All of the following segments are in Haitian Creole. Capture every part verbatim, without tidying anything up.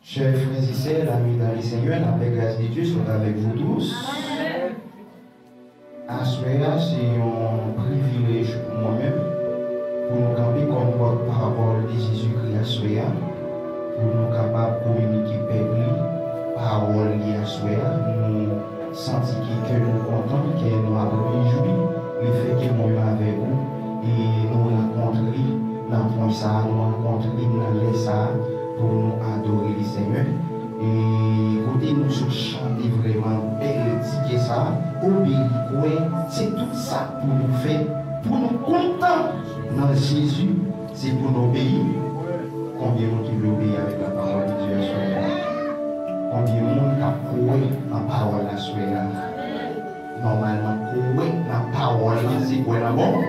Chers frères et sœurs, l'amour dans le Seigneur, la paix, grâce de Dieu soit avec vous tous. Aswè a, se yon privilèj pou mwen menm, pou nou kanpe kòm pòtpawòl de Jezikri aswè a, pou nou kapab kominike pèp li pawòl li aswè a. Nou santi ke kè nou kontan, kè nou ap rejwi, lefètke mwen menm avèk ou, e nou rankontre nan pwen sa a, nou rankontre nan lè sa a, pou nou adore le Senyè. E kote nou sot chante vrèman bèl ti kè sa a, obeyi, kwè, se tout sa pou nou fè, pou nou kontan nan Jezi, se pou nou obeyi. Konbyen moun ki vle obeyi avèk la pawòl de Dye aswè a? Konbyen moun k ap kwè nan pawòl aswè a? Nòmalman, kwè nan pawòl la, se kwè nan bon.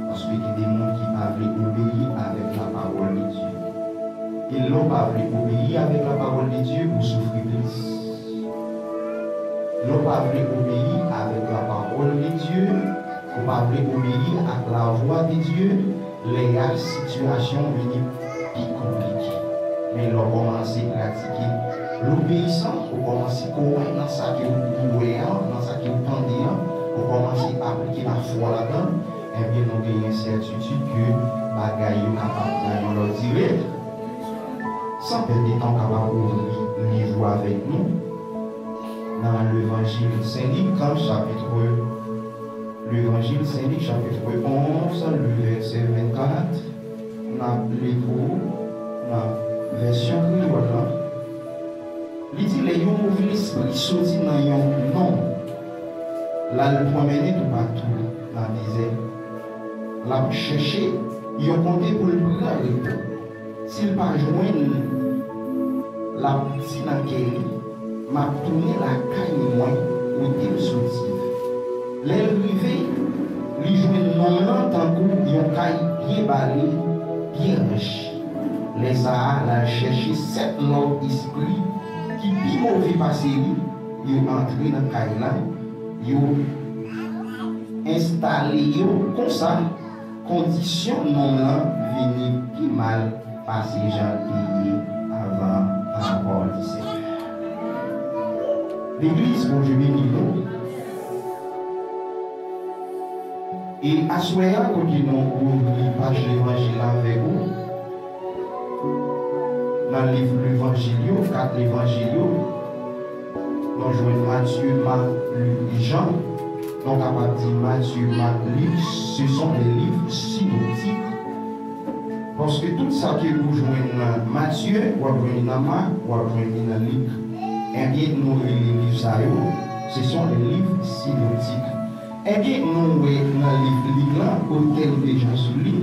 Paske gen de moun ki pa vle obeyi avèk la pawòl de Dye. E lè w pa vle obeyi avèk la pawòl de Dye, ou soufri plis. Lè w pa vle obeyi avèk la pawòl de Dye, ou pa vle obeyi ak lavwa de Dye, lè a sitiyasyon vini pi konplike. Men lè w kòmanse pratike lobeyisans, ou kòmanse kwè nan sa ke ou wè an, nan sa ke ou tande an, ou kòmanse aplike lafwa ladan l, ebyen nou genyen sètitid ke bagay yo kapab pran yon lòt dirèk. San pèdi tan, w kapab ouvri liv ou avèk nou nan Levanjil Sen Lik, chapit, Levanjil Sen Lik, chapit onz, le vèsè vennkat, n ap li pou ou nan vèsyon kreyòl la. Li di, lè yon move lespri soti nan yon nonm, l al pwonmennen toupatou nan dezè. L ap chèche yon kote pou l pran repo. Si l pa jwenn li, l ap di nan kè li, m ap tounen lakay mwen kote m soti. Lè l rive, li jwenn nonm lan tankou yon kay byen bale, byen rich. Lè sa a, l al chèche sèt lòt espri ki pi move pase li, yo antre nan kay la, yo enstale yo. Konsa, kondisyon nonm lan vini pi mal pase jan l te ye avan, pa rapò di Senyè. Legliz, Bondye beni nou. E aswè a, kote nou ouvri paj Levanjil la avèk ou, nan liv Levanjil yo, kat Levanjil yo, nou jwenn Matye, Mak, Lik, Jan. Nou kapab di Matye, Mak, Lik, se son de liv sinoptik. Paske tout sa ke ou jwenn nan Matye, w ap jwenn li nan Mak, w ap jwenn li nan Lik. Ebyen, nou rele liv sa yo, se son de liv sinoptik. Ebyen, nou wè nan liv Lik lan, otè nou deja sou li,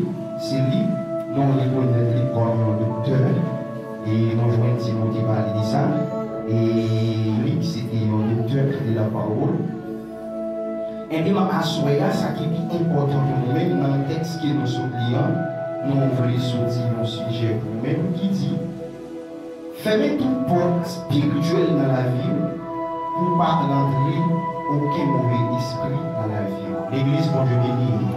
se Lik, nou rekonèt li kòm yon doktè, e nou jwenn Timote pale de sa, e Lik se te yon doktè de la pawòl. Ebyen, nan aswè a, sa ki pi enpòtan pou nou menm, nan tèks ke nou sot li an, nou vle soti yon sijè pou nou menm ki di, fèmen tout pòt espirityèl nan lavi w pou pa rantre okenn move espri nan lavi w. Legliz, Bondye beni.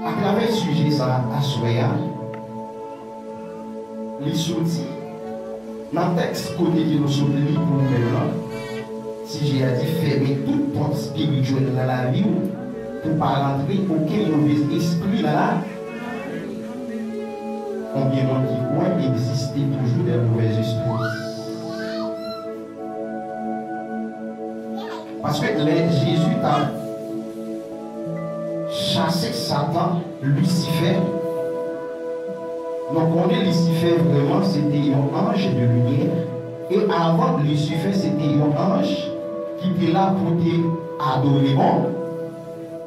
Atravè sijè sa a, aswè a, li soti nan tèks kote ke nou sot li pou nou menm lan. Sijè a di, fèmen tout pòt espirityèl nan lavi w pou pa rantre okenn move espri nan la. Konbyen moun ki kwè egziste toujou de movèz espri? Paske lè Jezi t ap chase Satan, Lisifè, nou konnen Lisifè vrèman se te yon anj de limyè. E avan, Lisifè se te yon anj ki te la pou te adore bon.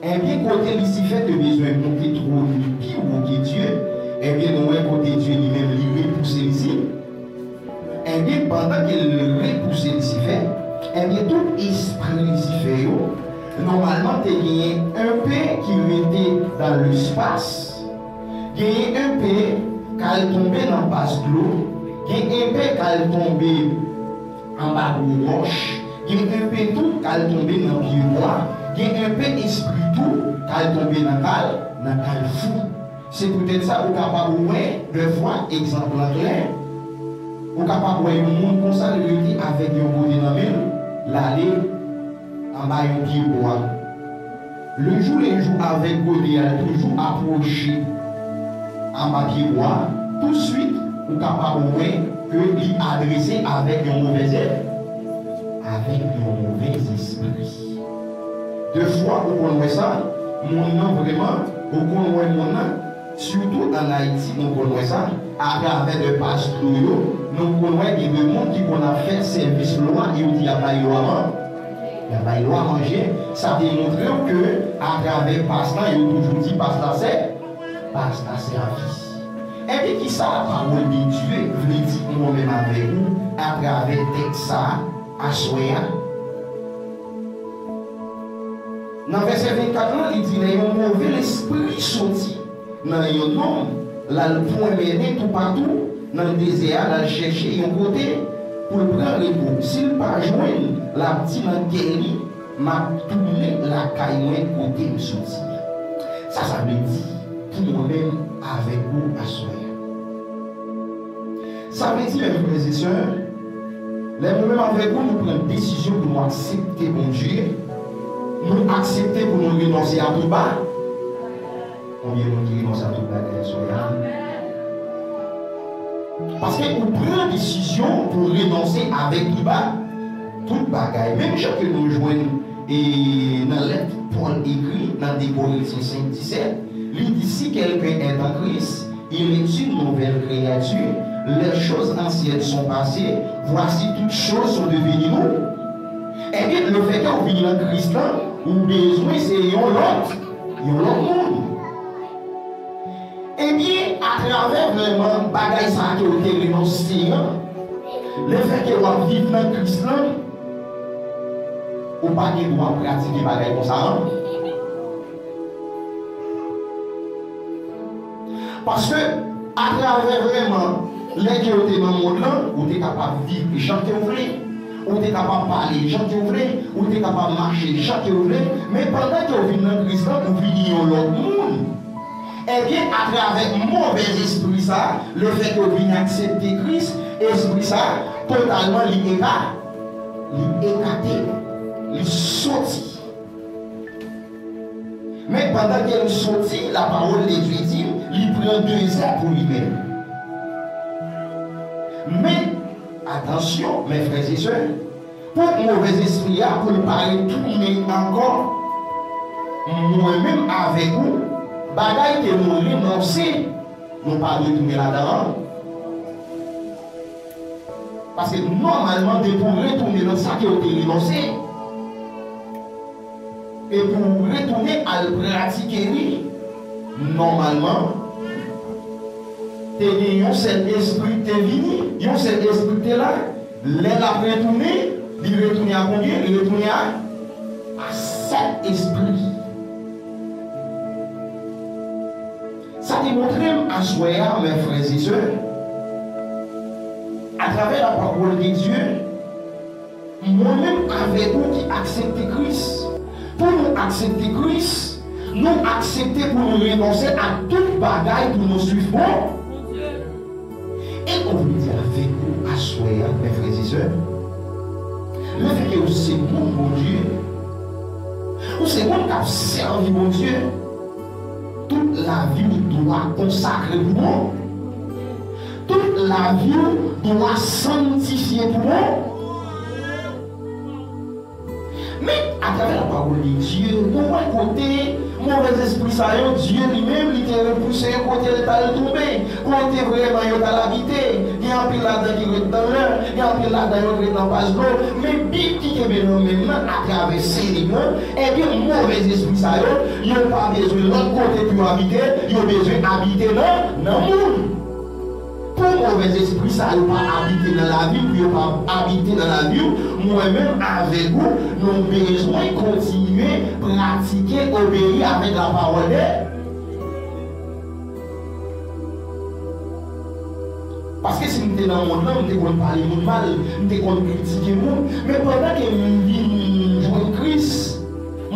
Ebyen, kote Lisifè te bezwen monte twòn li pi wo ke Dye, ebyen, nou wè kote Dye li menm li repouse li. Ebyen, pandan ke l repouse Lisifè, ebyen, tout espri Lisifè yo, nòmalman, te genyen enpe ki rete dan lespas, genyen enpe k al tonbe nan bas dlo, gen enpe k al tonbe anba gwo wòch, gen enpe tou k al tonbe nan pye bwa, Gen enpe espri tou k al tonbe nan kal, nan kalfou. Se poutèt sa ou kapab wè, dèfwa, egzanp lan klè, ou kapab wè yon moun konsa, li rete avèk yon gode nan men l, l ale anba yon pyebwa. Le jou le jou, avèk gode a, l toujou apwoche anba pyebwa, tousuit, ou kapab wè ke li adrese avèk yon movèz èb, avèk yon movèz espri. Dèfwa, ou konn wè sa, moun nan vrèman, ou konn wè moun nan, sitou ann Ayiti, nou konn wè sa, atravè de pastè yo, nou konn wè gen de moun ki konn ap fè sèvis lwa, yo di y ap bay lwa man-, y ap bay lwa manje. Sa te montre w ke atravè pastè, yo toujou di pastè se, pastè sèvis. Ebyen, kisa lapawòl de Dye vle di mwen menm avèk ou atravè tèks sa a, aswè a? Nan vèsè vennkat lan, li di, lè yon move lespri soti nan yon nonm, l al pwonmennen toupatou nan dezè a, l al chèche yon kote pou l pran repo. Si l pa jwenn, l ap di nan kè li, m ap tounen lakay mwen kote m soti a. Sa sa vle di pou mwen menm avèk ou aswè a? Sa vle di, mè frè e sè, lè mwen menm avèk ou, nou pran desizyon pou nou aksepte Bondye, nou aksepte pou nou renonse a tout ba-, konbyen moun ki renonse a tout bagay aswè a? Paske ou pran desizyon pou renonse avèk tout ba-, tout bagay. Menm jan ke nou jwenn, e, nan lèt Pòl ekri nan de Korentyen senk disèt, li di, si quelqu'un est en Christ, il est une nouvelle créature. Les choses anciennes sont passées, voici toutes choses sont devenues nouvelles. Ebyen, lefètke ou vin nan Kris lan, ou bezwen se yon lòt, yon lòt moun. Ebyen, atravè vrèman bagay sa a ke ou te renonse an, lefètke w ap viv nan Kris lan, ou pa gen dwa pratike bagay konsa an. Paske, atravè vrèman, lè ke w te nan mond lan, ou te kapab viv jan ke w vle, ou te kapab pale jan ke w vle, ou te kapab mache jan ke w vle, men pandan ke w vin nan Kris lan, ou vin yon lòt moun. Ebyen, atravè movèz espri sa a, lefètke w vin aksepte Kris, espri sa a, totalman, li eka-, li ekate, li soti. Men pandan ke l soti, lapawòl de Dye di, li pran dezè pou li menm. Men, atansyon, mè frè e sè, pou movèz espri a, pou l pa retounen ankò, mwen menm avèk ou, bagay ke nou renonse, nou pa dwe tounen ladan an. Paske nòmalman, depi w retounen nan sa ke w te renonse, epi w retounen al pratike li, nòmalman, te gen yon sèl espri ki te vini, yon sèl espri ki te la. Lè l ap retounen, li retounen a konbyen? Li retounen a, a sèt espri. Sa te montre m aswè a, mè frè e sè, atravè lapawòl de Dye, mwen menm avèk ou ki aksepte Kris, pou nou aksepte Kris, nou aksepte pou nou renonse a tout bagay pou nou swiv Bon. E ou vle di avèk ou aswè a, mè frè e sè, lefètke ou se moun Bondye, ou se moun k ap sèvi Bondye, tout lavi w dwa konsakre pou Bon. Tout lavi w dwa sanntifye pou Bon. Men, atravè lapawòl de Dye, nou wè kote movèz espri sa yo, Dye li menm, li te repouse yo kote l t al tonbe, kote vrèman yo t al abite. Gen anpil ladan ki ret nan lè, gen anpil ladan yo t ret nan paj dlo. Men Bib ki kenbe nan men m nan, atravè Seyè m nan, ebyen, movèz espri sa yo, yo pa bezwen lòt kote pou yo abite, yo bezwen abite nan, nan moun. Pou movèz espri sa yo pa abite nan lavi w, pou yo pa abite nan lavi w, mwen menm avèk ou, nou bezwen kontinye pratike, obeyi avèk lapawòl de. Paske si m te nan mond lan, m te konn pale moun mal, m te konn kritike moun, men pandan ke m vin jwenn Kris,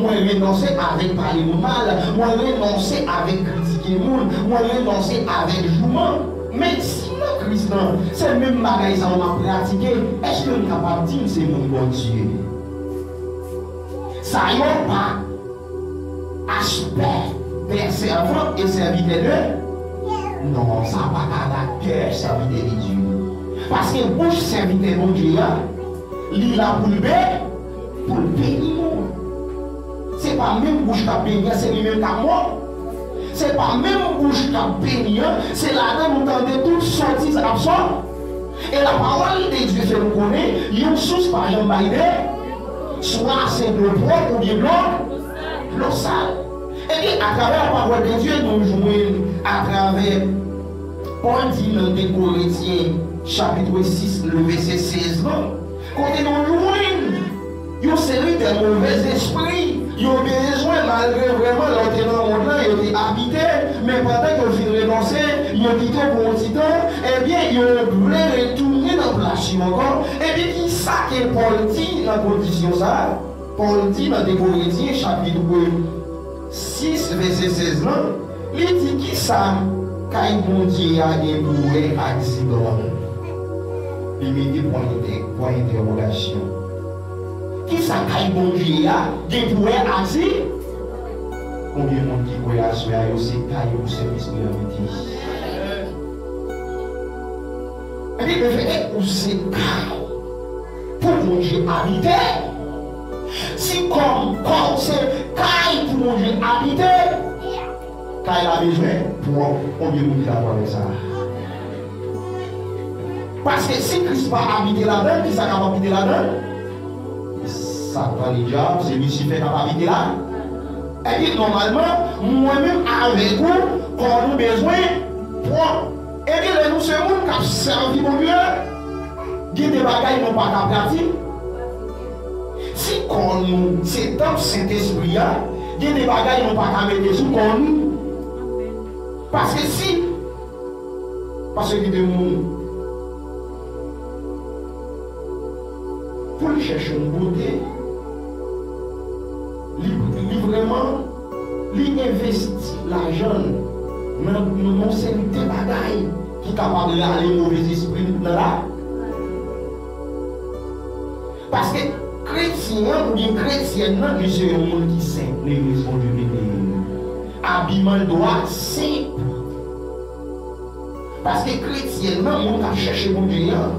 Mwen renonse avèk pale moun mal, mwen renonse avèk kritike moun, mwen renonse avèk jouman. Men si nan Kris lan, se menm bagay sa yo m ap pratike, èske m kapab di m se moun Bondye? Sa yo pa aspè de sèvan e sèvitè de? Non, sa pa karaktè sèvitè de Dye. Paske bouch sèvitè Bondye a, li la pou l be-, pou l beni moun. Se pa menm bouch k ap beni an, se li menm k ap mò. Se pa menm bouch k ap beni an, se ladan nou tande tout sotiz ap sòti. E la pawòl de Dye fè nou konnen, yon sous pa janm bay de, swa se dlo pwòp oubyen dlo, dlo sal. Ebyen, atravè la pawòl de Dye, nou jwenn atravè Pòl di nan de Korentyen, chapit sis, le vèsè sèz lan, kote nou jwenn yon seri de movèz espri, yo bezwen, malgre vrèman lè yo te nan mond lan, yo te abite, men pandan ke yo fin renonse, yo kite w pou yon ti tan, ebyen, yo vle retounen nan plas yo ankò. Ebyen, kisa ke Pòl di nan kondisyon sa a? Pòl di nan de Korentyen, chapit sis, vèsè sèz lan, li di, kisa kay Bondye a gen pou wè ak Zidon? Li mete pwen entè-, pwen entèwogasyon. Kisa kay Bondye a gen pou wè ak Zi-, konbyen moun ki kwè aswè a yo se kay pou Sentespri an abite? Ebyen, lefètke ou se kay pou Bondye abite, si kò, kò w se kay pou Bondye abite, kay la bezwen pwòp. Konbyen moun ki dakò avèk sa? Paske si Kris pa abite ladan l, kisa k ap abite ladan l? Satan, ledyab, se Lisifè k ap abite la. Ebyen, nòmalman, mwen menm avèk ou, kò nou bezwen pwòp. Ebyen, lè nou se moun k ap sèvi Bondye, gen de bagay nou pa ka pratik. Si kò nou se tanp Sentespri a, gen de bagay nou pa ka mete sou kò nou. Paske si, paske gen de moun, pou l chèche yon bote, li, li vrèman, li envesti lajan l nan, nan yon seri de bagay ki kapab rale movèzespri nan la. Paske kretyen an oubyen kretyèn nan, li se yon moun ki senp, legliz Bondye beni. Abiman l dwa senp. Paske kretyèn nan, moun k ap chèche Bondye an,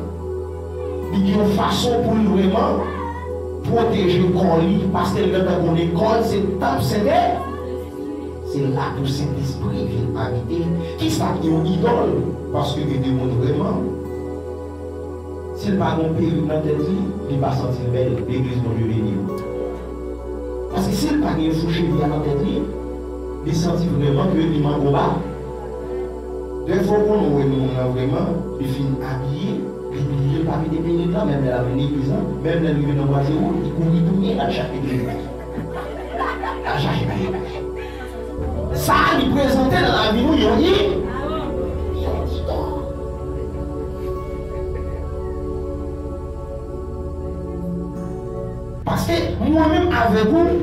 li gen yon fason pou l vrèman pwoteje kò li, paske l gentan konnen kò l se tanp Sentè-, se la tou Sentespri vin abite. Kisa k yon idòl? Paske gen de moun vrèman, si l pa gen yon perik nan tèt li, li pa santi l bèl. Legliz Bondye beni yo. Paske si l pa gen yon fou cheve a nan tèt li, li santi vrèman ke li manke yon ba. Dèfwa w konnen w wè moun nan vrèman, li fin abiye, li bliye l pa mete perik lan, menm lè l ap vin legliz lan, menm lè l rive nan bwate wout, li kouri tounen, l al chache perik. L al chache perik. Sa a, li prezante nan lavi nou yon i-, yon idòl. Paske mwen menm avèk ou,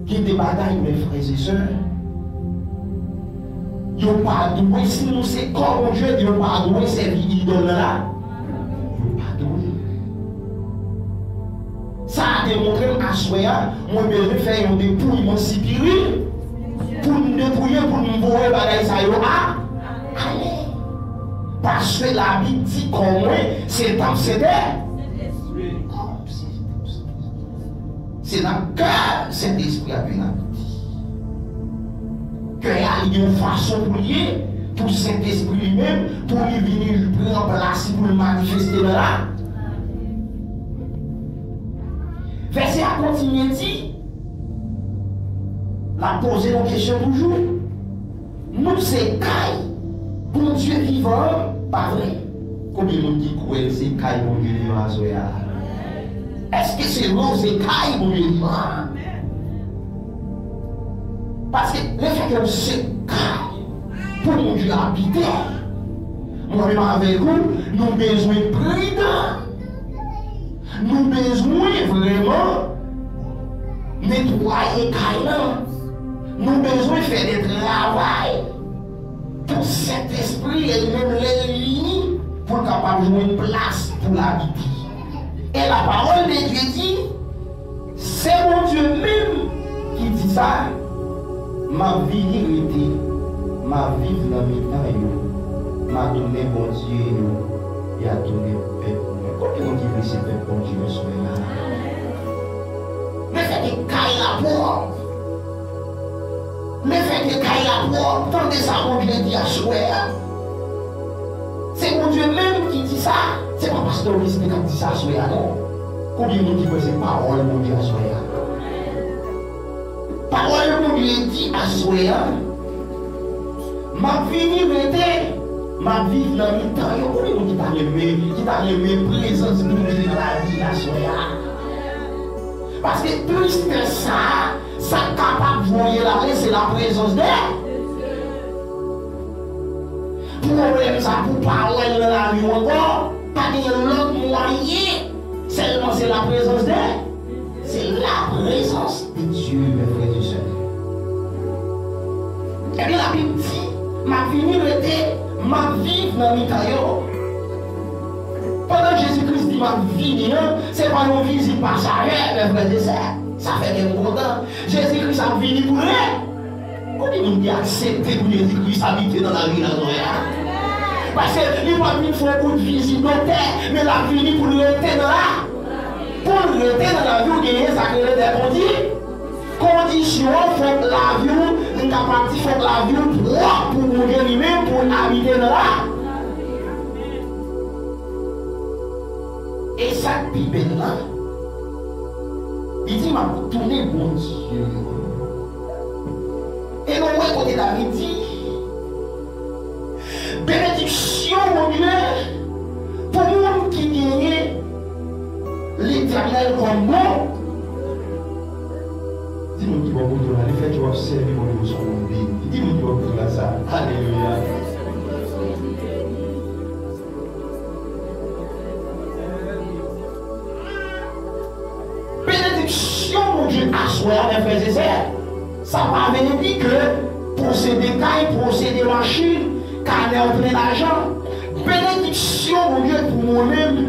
gen de bagay, mes frères et sœurs, yo pa dwe, si nou se kò Bondye, yo pa dwe sèvi idòl nan la. Yo pa dwe. Sa a demontre m aswè a, mwen bezwen fè yon depouyman sipirityèl pou m depouye, pou m voye bagay sa yo a, ale. Paske Labib di kò mwen se tanp Sentè-, se nan kè Sentespri a vin abite. Kè a, li gen yon fason pou l ye, pou Sentespri li menm, pou li vini pran plas li, pou l manifeste nan la. Vèsè a kontinye di, l ap poze nou kesyon toujou. Nou se kay Bondye vivan an, pa vre? Konbyen moun ki kwè l se kay Bondye vivan aswè a? Èske se vre w se kay Bondye vivan an? Paske lefètke w se kay pou Bondye abite, mwen menm avèk ou, nou bezwen pridan. Nou bezwen vrèman Netwaye kay lan. Nou bezwen fè de travay pou Sentespri, lè l menm, lè l vini, pou l kapab jwenn plas pou l abite. E la parole de Dieu di, se Bondye menm ki di sa, m ap vini rete, m ap viv nan mitan yo, m a tounen Bondye yo, y a tounen pèp mwen. Konbyen moun ki vle se pèp Bondye yo aswè a? Lefètke kay la pwòp. Lefètke kay la pwòp, tande sa Bondye di aswè a. Se Bondye menm ki di sa. Se pa pastè Augustin k ap di sa aswè a, non. Konbyen moun ki kwè se pawòl Bondye aswè a? Pawòl Bondye di aswè a, m ap vini rete, m ap viv nan mitan yo. Konbyen moun ki ta renmen, ki ta renmen prezans Bondye nan lavi l aswè a? Paske tristès sa a, sa k kapab voye l ale, se laprezans de Dye. Pwoblèm sa pou pa wè l nan lavi w ankò, pa genyen lòt mwayen, sèlman se laprezans de, se laprezans de Dye, mes frères et sœurs. Ebyen, Labib di, m ap vini rete, m ap viv nan mitan yo. Pandan Jezi Kris di m ap vini an, se pa yon vizit pasajè, mes frères et sœurs. Sa fè kè m kontan. Jezi Kris ap vini pou l re-, konbyen moun ki aksepte pou Jezi Kris abite nan lavi l aswè a? Paske li pa t vin fè yon kout vizit doktè, men l ap vini pou l rete nan la. Pou l rete nan lavi w, genyen sa k rele de kondi-, kondisyon, fòk lavi w, m kapab di fòk lavi w pwòp pou Bondye li menm, pou l abite nan la. E sa k pi bèl la, li di, m ap tounen Bondye m. E nou wè kote David di, benediksyon Bondye pou moun ki genyen Letènèl kòm bon. Di moun ki bò kote w la, lefètke w ap sèvi Bondye, ou se yon moun beni. Di moun ki bò kote w la sa. Alelouya. Benediksyon Bondye aswè a, mes frères et sœurs, sa pa vle di ke posede kay, posede machin, kanè w plen lajan. Benediksyon Bondye pou mwen menm,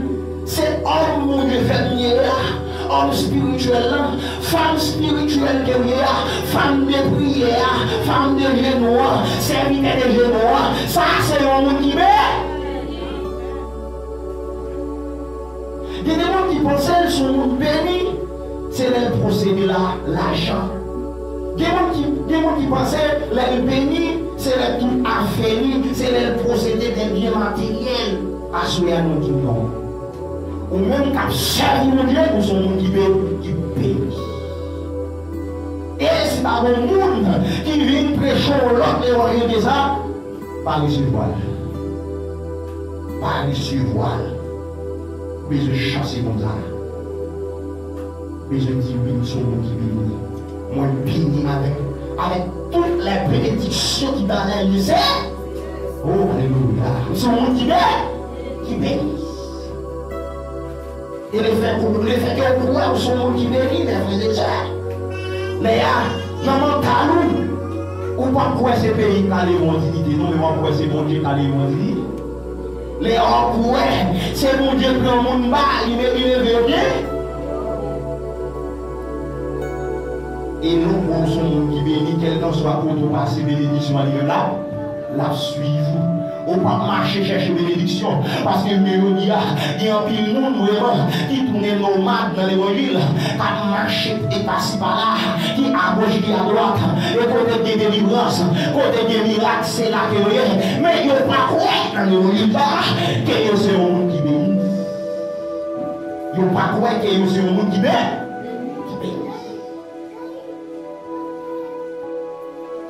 se òm Bondye fè m ye a, òm espirityèl lan, fanm espirityèl ke m ye a, fanm de priyè a, fanm de jeni an, sèvitè de jeni an. Sa se yon moun ki beni. Gen de moun ki panse l se yon moun beni, se lè l posede la, lajan. Gen moun ki, gen moun ki panse lè l beni, se lè tout afè li, se lè l posede de byen materyèl. Aswè a nou di w non. Ou menm k ap sèvi Bondye, ou se yon moun ki be-, ki beni. E si ta gen moun ki vin preche yon lòt levanjil ke sa, pa resevwa l. Pa resevwa l. Ou bezwen chase moun sa a. Ou bezwen di, wi, m se yon moun ki beni. Mwen beni avèk, avèk tout lè benediksyon ki ba lè li se. Oh, alelouya. M se yon moun ki beni. Ki beni. E lefètke, lefètke w kwè w se yon moun ki beni, mes frères et sœurs, lè a, nan mantal ou, ou p ap kwè se peyi k ale yon diyite, non, men w ap kwè se Bondye k ale yon diyite. Lè a w ap kwè se Bondye pran moun ba, li me-, li leve yo byen. E lè w kwè w se yon moun ki beni, kèlkanswa kote w pase, benediksyon an li menm la, l ap swiv ou. Ou p ap mache chèche benediksyon. Paske jodi a, gen anpil moun vrèman ki tounen nomad nan levanjil, k ap mache e pasi pala, ki agoch, ki adwat, e kote gen delivrans, kote gen mirak, se la ke yo ye. Men yo pa kwè nan levanjil sa, ke yo se yon moun ki beni. Yo pa kwè ke yo se yon moun ki beni. Ki beni.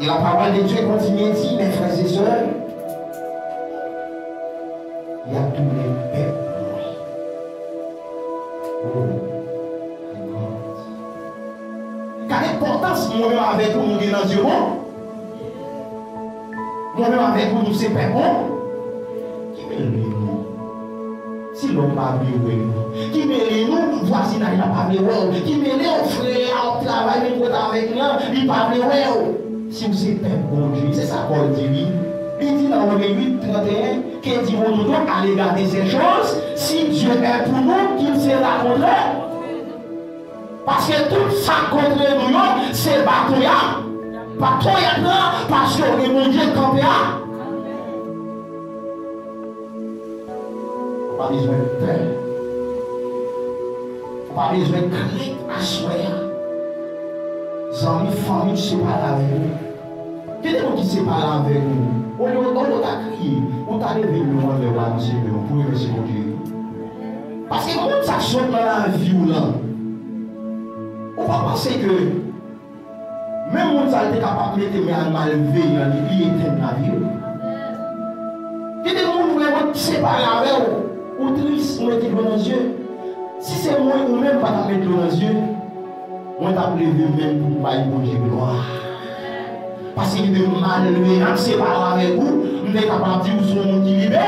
E la parole de Dieu kontinye di, mes frères et sœurs, y ap tounen pèp mwen. Oh, my God. Gade enpòtans mwen menm avèk ou nou gen nan zye mwen. Mwen menm avèk ou nou se pèp mwen. Ki bèl beni. Si lòm pa vle wè nou, ki mele nou, vwazinay la pa vle wè w, ki mele w, frè a w ap travay menm kote avèk li an, li pa vle wè w. Si w se pèp Bondye, se sa Pòl di wi. Li di nan Women uit, trannteyen, Que dirons-nous donc à l'égard de ces choses? Si Dieu est pour nous, qui sera contre? Paske tout sa k kontre nou yo, se baton y ap, baton y ap pran, paske w gen Bondye k kanpe a. Ou pa bezwen pè. Ou pa bezwen krent aswè a. Zanmi, fanmi, separe avèk ou. Gen de moun ki separe avèk ou. Olye, olye w ta kriye, ou ta leve men w anlè, w anonse men w pou remèsye Bondye. Paske moun sa k sot nan lavi w lan, ou pa panse ke menm moun sa a te kapab mete men al malveyan li, li etenn lavi w? Gen de moun vrèman ki separe avè w, ou tris, ou mete dlo nan zye. Si se mwen, ou menm pa t ap met dlo nan zye, mwen t ap leve men m pou m bay Bondye glwa. Paske gen de malveyan k separe avèk ou, m te kapab di w se yon moun ki libè,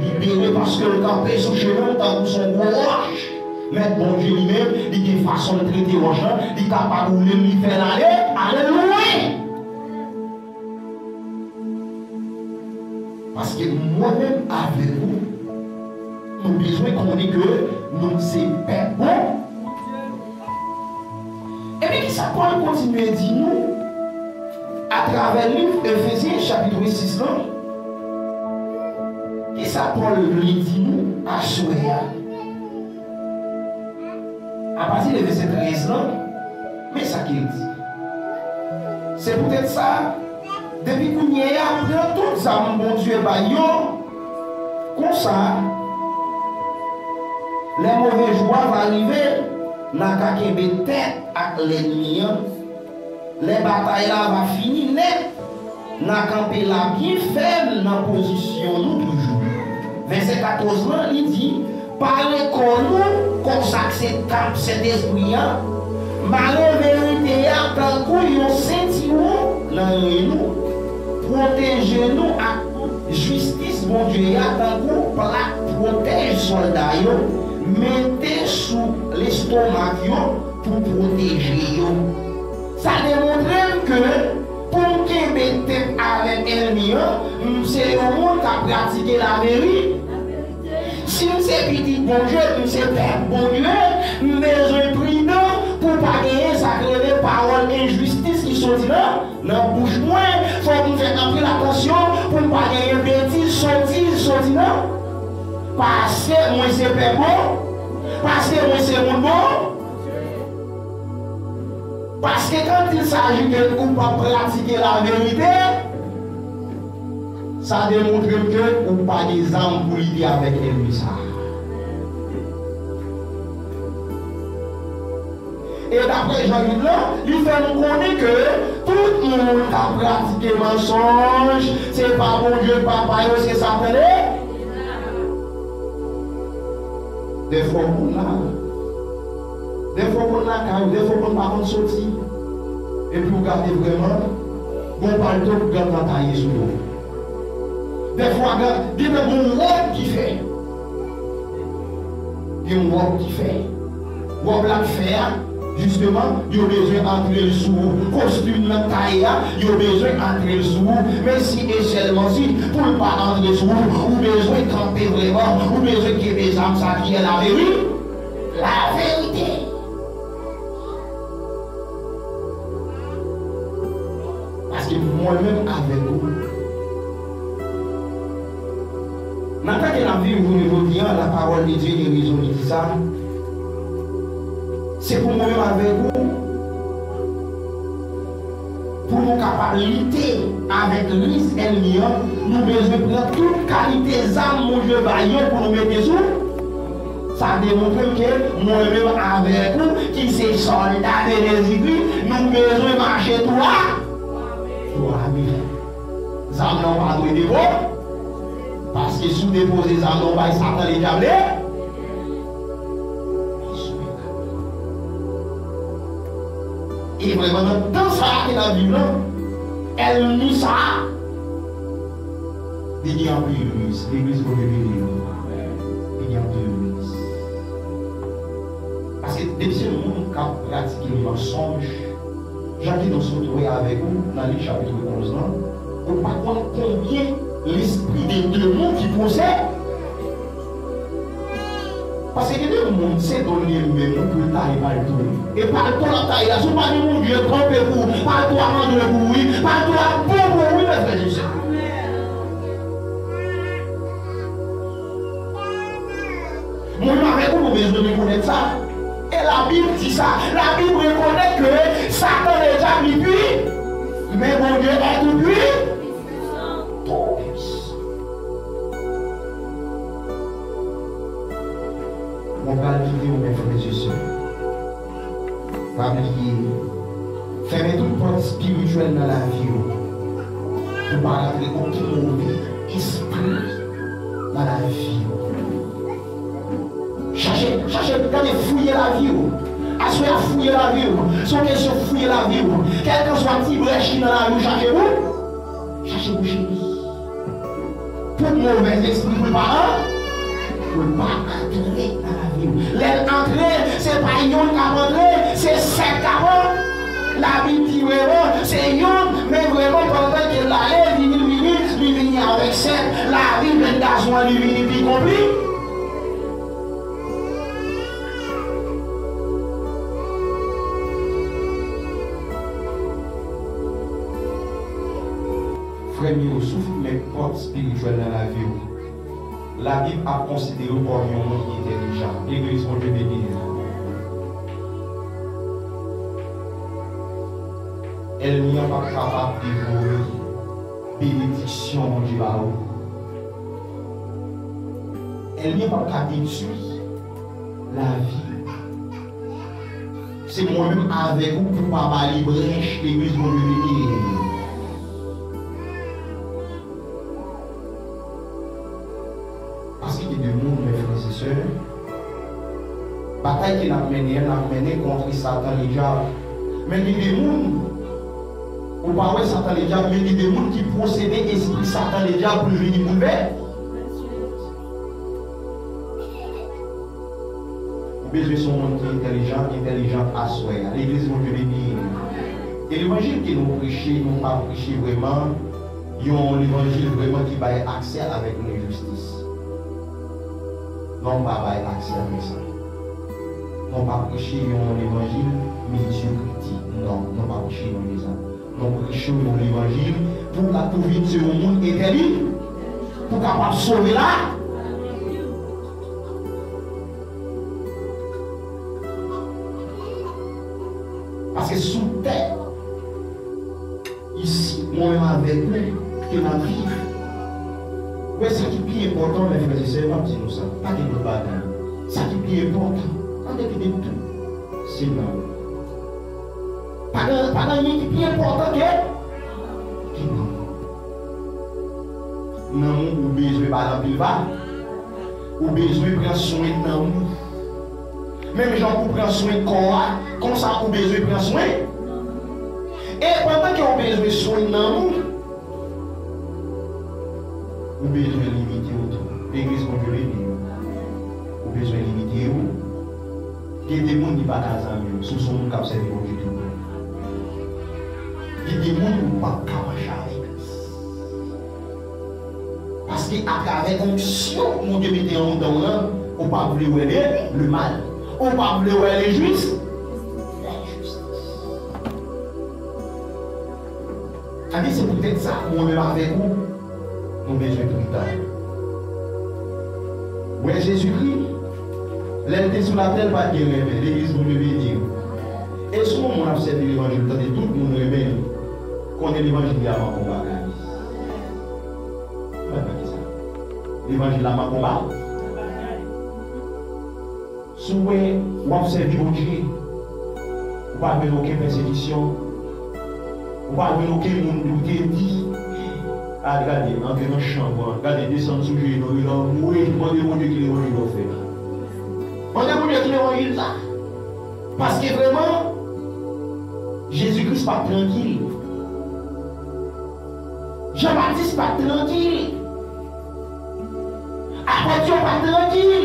libere paske l kanpe sou chemen w tankou se yon gwo wòch. Mèt Bondye li menm, li gen fason l trete wòch lan, li kapab woule l, li fè l ale. Alelouya! Paske mwen menm avèk ou, nou bezwen konnen ke nou se pèp bon. Epi kisa Pòl kontinye di nou atravè liv Efezyen chapit sis lan? Kisa Pòl vle di nou aswè a? Apati de vèsè trèz lan, men sa ke l di. Se poutèt sa, depi kounye a, pran tout zam Bondye bay yo, konsa, lè move jou a va rive, n a ka kenbe tèt ak lènmi an. Lè batay la va fini nèt, n a kanpe la byen fèm nan pozisyon nou toujou. Vèsè katòz lan, li di, pare kò nou konsa k se tanp Sentespri a, mare verite a tankou yon sentiwon nan ren nou, pwoteje nou ak jistis Bondye a tankou plak pwotèj sòlda yo, mete sou lestomak yo pou pwoteje yo. Sa demontre m ke pou m kenbe tèt avèk ènmi an, m se yon moun k ap pratike laveri. Si m se pitit Bondye, m se pèp Bondye, m bezwen pridan pou pa genyen sa k rele pawòl enjistis ki soti nan, nan bouch mwen. Fòk m fè anpil atansyon pou m pa genyen betiz, sotiz soti nan. Paske mwen se pèp bon, paske mwen se moun bon. Paske quand il s'agit de ou pa pratike laverite, sa demontre m ke ou pa gen zam pou lite avèk ènmi sa a. E daprè Jan uit lan, li fè nou konnen ke tout moun k ap pratike mansonj, se pa Bondye Papa yo, se Satan li. Dèfwa w konn la, dèfwa w konn lakay ou, dèfwa w konn pa konn soti. Epi w gade vrèman, gon palto k gentan taye sou do w. Dèfwa, gen, gentan gon wòb ki fè. Gen wòb ki fè. Wòb la k fè a, jisteman, yo bezwen antre l sou ou. Kostim nan k taye a, yo bezwen antre l sou ou. Men si e sèlman si, pou l pa antre sou ou, ou bezwen kanpe vrèman, ou bezwen kenbe zam sa ki ye laveri-, laverite. Paske mwen menm avèk ou, nan tan ke n ap viv jounen jodi a, la parole de Dieu gen rezon li di sa. Se pou mwen menm avèk ou, pou nou kapab lite avèk risk ènmi an, nou bezwen pran tout kalite zam Bondye bay yo pou nou mete sou. Sa demontre m ke mwen menm avèk ou, ki se sòlda de Jezikri, nou bezwen mache twa, twa men. Zam nan w pa dwe depo-, paske si w depoze zam nan w bay Satan, ledyab li. E vrèman, nan tan sa a ke n ap viv lan, ènmi sa a, li gen anpil legliz, legliz Bondye beni yo. Li Paske depi se moun k ap pratike mansonj, jan ki nou sot wè avèk ou nan Lit chapit onz lan, ou pa konn konbyen lespri de demon ki posede. Paske gen de moun, se do l li menm pou l taye palto. E palto l ap taye la, si w pa gen Bondye kanpe pou ou, palto a mande pou ou, wi, palto a bon pou ou, wi, mè frè e sè. Mwen menm avèk ou, nou bezwen rekonèt sa. E Labib di sa. Labib rekonèt ke Satan, Ledyab, li pui, men Bondye è tou pui. Mwen pral kite w, mè frè e sè. Pa bliye, fèmen tout pòt espirityèl nan lavi w, pou pa rantre okenn move espri nan lavi w. Chache, chache, gade, fouye lavi w. Aswè a, fouye lavi w. Se yon kesyon fouye lavi w. Kèlkanswa ti brèch ki nan lavi w, chache pou, chache bouche li. Pou movèz espri pou l pa an-, pou l pa antre nan lavi w. Lè l antre, se pa yonn k ap antre, se sèt k ap an-, Labib di vrèman, se yonn, men vrèman, pandan ke l ale, vini, l vini, li vini avèk sèt. Lavi jèn gason an, li vini pi konpli. Frè m yo, si w fèmen pòt espirityèl nan lavi w, Labib ap konsidere w kòm yon moun entèlijan. Legliz, Bondye beni w. Ènmi an p ap kapab devore benediksyon Bondye ba ou. Ènmi an p ap ka detwi lavi. Se mwen menm avèk ou pou pa ba li brèch, legliz, Bondye beni. Paske gen de moun, mè frè e sè, batay ke n ap mennen an, n ap mennen kont Satan Ledyab. Men gen de moun, ou pa wè Satan Ledyab, men gen de moun ki posede espri Satan Ledyab pou l vini boulvè. Ou bezwen se yon moun ki entèlijan, entèlijan aswè a. Legliz, Bondye beni. E levanjil ke nou preche, nou pa preche vrèman yon levanjil vrèman ki bay aksè avèk lenjistis. Non, pa bay aksè avèk sa. Nou pa preche yon levanjil medyokrite. Non, nou pa preche yon levanjil. Nou preche yon levanjil pou w ka tou vin se yon moun entèli, pou w kapab sove la. Paske sou tè isi, mwen menm avèk ou, ke n ap viv. Wè, sa ki pi enpòtan, mè frè e sè, m ap di nou sa, pa gen lòt bagay. Sa ki pi enpòtan, ann kite tout, se nan ou. Pa gen, pa gen anyen ki pi enpòtan ke, ke nanm ou. Nanm ou, ou bezwen ba l anpil valè. Ou bezwen pran swen nanm ou. Menm jan pou pran swen kò a, konsa ou bezwen pran swen. E pandan ke ou bezwen swen nanm ou, ou bezwen limite w tou. Legliz, Bondye beni w. Ou bezwen limite w. Gen de moun li pa ka zanmi w, si w se yon moun k ap sèvi Bondye tou bon. Gen de moun ou p ap ka mache avèk li. Paske atravè onksyon Bondye mete anndan w lan, ou p ap vle wè le, le mal. Ou p ap vle wè lenjis, lenjistis. Ebyen, se poutèt sa, mwen menm avèk ou, nou bezwen pridan. Wè Jezikri, lè l te sou latè, l pa t gen renmen. Legliz, Bondye beni w. E si yon moun ap sèvi levanjil, tande tout moun renmen l, konnen levanjil li a manke yon bagay. Mwen pa di sa. Levanjil la manke yon bagay. Si w wè w ap sèvi Bondye, ou pa jwenn okenn pèsekisyon, ou pa jwenn okenn moun pou te di, "A, gade, antre nan chanm an, gade, desann sou je nou, yo nan mwe, mande Bondye ki levanjil w ap fè la. Mande Bondye ki levanjil sa." Paske vrèman, Jezi Kris pa t trankil. Jan Batis pa t trankil. Apot yo pa t trankil.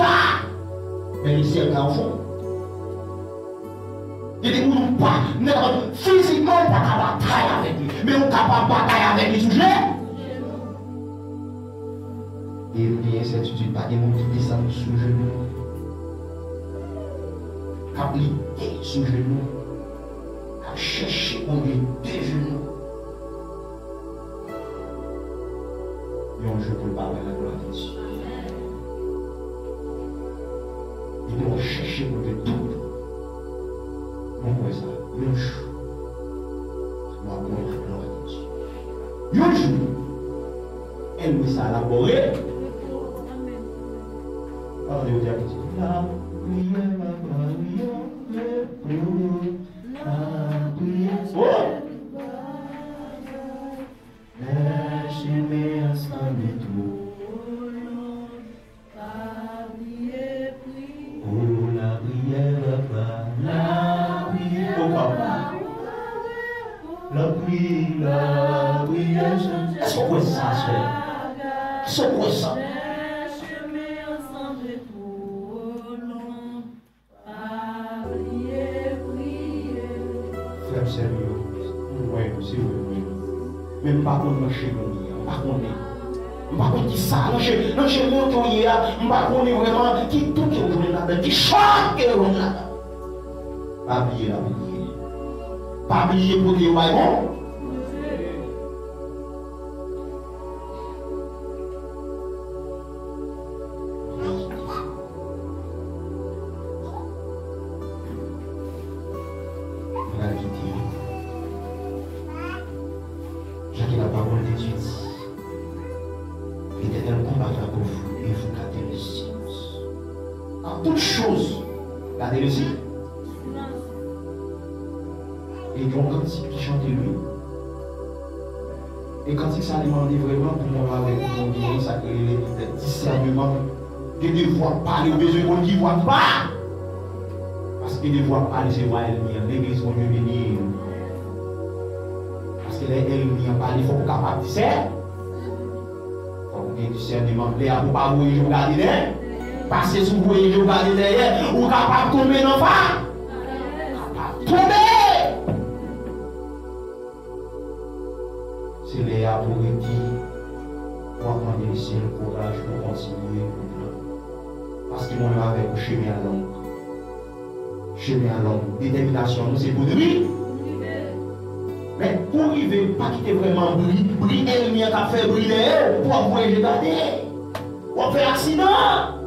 ta! Men lesyèl ka ofri w. Gen de moun ou pa, nèg la, fizikman ou pa ka batay avèk li, men ou kapab batay avèk li sou je. E yo gen ensètitid, pa gen moun ki desann sou jenou, k ap lite sou jenou, k ap chèche Bondye de jenou. Yon jou pou l pa wè laglwa de Dye. Epi w ap chèche pou l te tout. Mwen kwè sa. Yon jou, w ap wè laglwa de Dye. Yon jou, ènmi sa a l ap ba w re-, pa tande yo di a piti. Lapriyè, lapriyè, lapriyè. Oh! Lè chemen an sanble twò long, pa bliye priye. O lapriyè, papa, lapriyè, o papa. Lapri-, lapriyè chanje. Èske w kwè sa, sè? Èske w kwè sa? Lè chemen an sanble twò long, pa bliye priye. Frè m, sè m yo, m wè yo, se vre m wè yo. Men m pa konn nan chemen w ye a, m pa konnen. M pa konn kisa, nan che-, nan chemen w ke w ye a, m pa konnen vrèman ki tou ke w jwenn ladan, ki chòk ke w jwenn ladan. Pa bliye lapriyè. Pa bliye pote yo bay Bon-, Mwen al kite yo. Jan ke la parole de Dieu dit, l'Éternel combattra pour vous et vous gardez le ciel. En toutes choses, gardez le ciel. E gen yon kantik ki chante, wi. E kantik sa li mande vrèman pou mwen avèk ou nou genyen sa k rele disèneman. Gen de vwa k pale, ou bezwen konn ki vwa k pa. Paske de vwa k pale se vwa ènmi an. Legliz Bondye beni. Paske lè ènmi an pale, fòk ou kapab disè-, fòk ou gen disèneman. Lè a pou pa voye je w gade dèyè. Paske si w voye je w gade dèyè, ou kapab tonbe nan fa-, kapab tonbe. Se lè a pou rete, w ap mande lesyèl kouraj pou kontinye wout lan. Paske mwen menm avèk ou, chemen an long. Chemen an long, detèminasyon nou se pou n ri. Men pou w rive, pa kite vrèman bri, bri ènmi an k ap fè bri dèyè w, pou w ap voye je gade. W ap fè aksidan.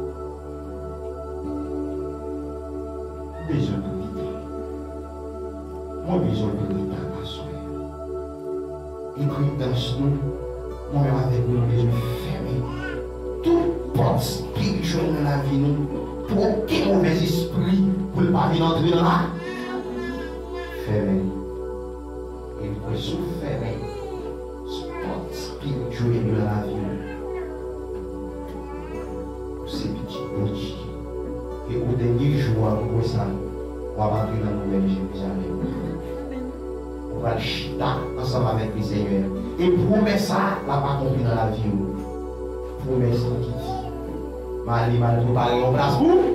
Bezwen priye. Mwen bezwen priye ta aswè. E pridans nou, mwen menm avèk nou, nou bezwen fèmen tout pòt espirityèl nan lavi nou, pou okenn movèz espri, pou l pa vin antre nan la. Fèmen. E kwè si w fèmen pòt espirityèl nan lavi nou, ou se pitit Bondye. E o dènye jou a, ou kwè sa, w ap antre nan nouvèl Jerizalèm. Ou pral chita ansanm avèk Lesenyè. E pwomès sa a, l ap akonpli nan lavi w. Pwomès la ki di, m ale, m al prepare yon plas pou ou.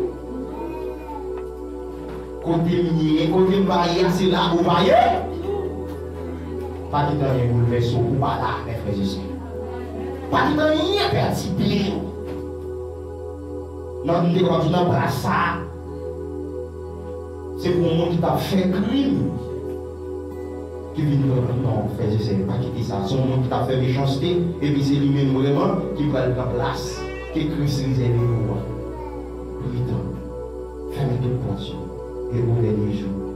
Kote m ye, kote m va ye a, se la ou va ye. Pa kite anyen boulvèse w pou w pa la, mè frè e sè. Pa kite anyen pètibe w. Nan, m te kapab di nan plas sa a, se pou yon moun ki t ap fè krim ki vin pran, non, frè e sè, pa kite sa. Se yon moun ki t ap fè mechanste, epi se li menm vrèman ki pral pran plas ke Kris rezève pou ou a. Pridan. Fèmen tout pòt yo. E o dènye jou,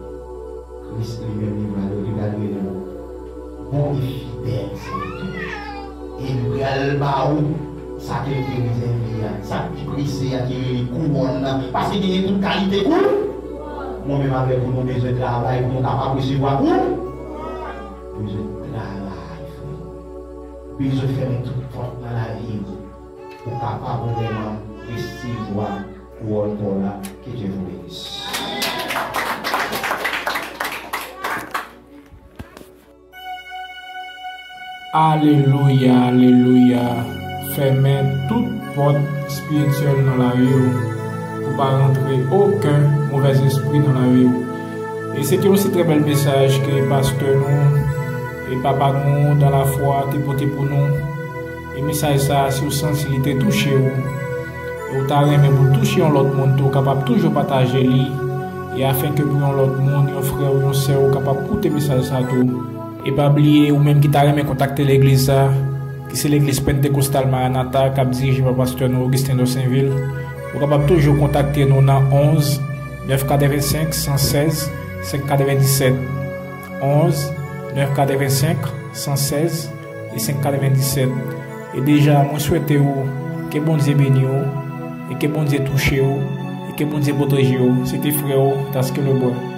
Kris li menm, li pral, li pral rele w bon e fidèl sèvitè. E li pral ba ou sa ke l te rezève a, sa k pi presye a, ki rele kouwòn nan. Paske genyen tout kalite kou. Mwen menm avèk ou, nou bezwen travay pou nou kapab resevwa kou. Bezwen travay, frè. Bezwen fèmen tout pòt nan lavi w pou w kapab vrèman resevwa kouwòn pa w la. Que Dieu vous bénisse. Alelouya, alelouya. Fèmen tout pòt espirityèl nan lavi w pou pa rantre okenn movèz espri nan lavi w. E se te yon si trè bèl mesaj ke pastè nou e papa nou dan lafwa te pote pou nou. E mesaj sa a, si w santi li te touche w, e w ta renmen pou l touche yon lòt moun tou, w kapab toujou pataje li, e afenke pou yon lòt moun, yon frè w, yon sè w kapab koute mesaj sa a tou. E pa bliye, ou menm ki ta renmen kontakte legliz sa, ki se legliz Pentekostal Maranata, k ap dirije pa pastè nou Augustin Dosainville, ou kapab toujou kontakte nou nan onz, nèf katrevensenk, san sèz, senk katrevendiset. Onz, nèf katrevensenk, san sèz e senk katrevendiset. E deja, mwen swete w ke Bondye beni w, e ke Bondye touche w, e ke Bondye pwoteje w. Se te frè w, Taske Lebrun.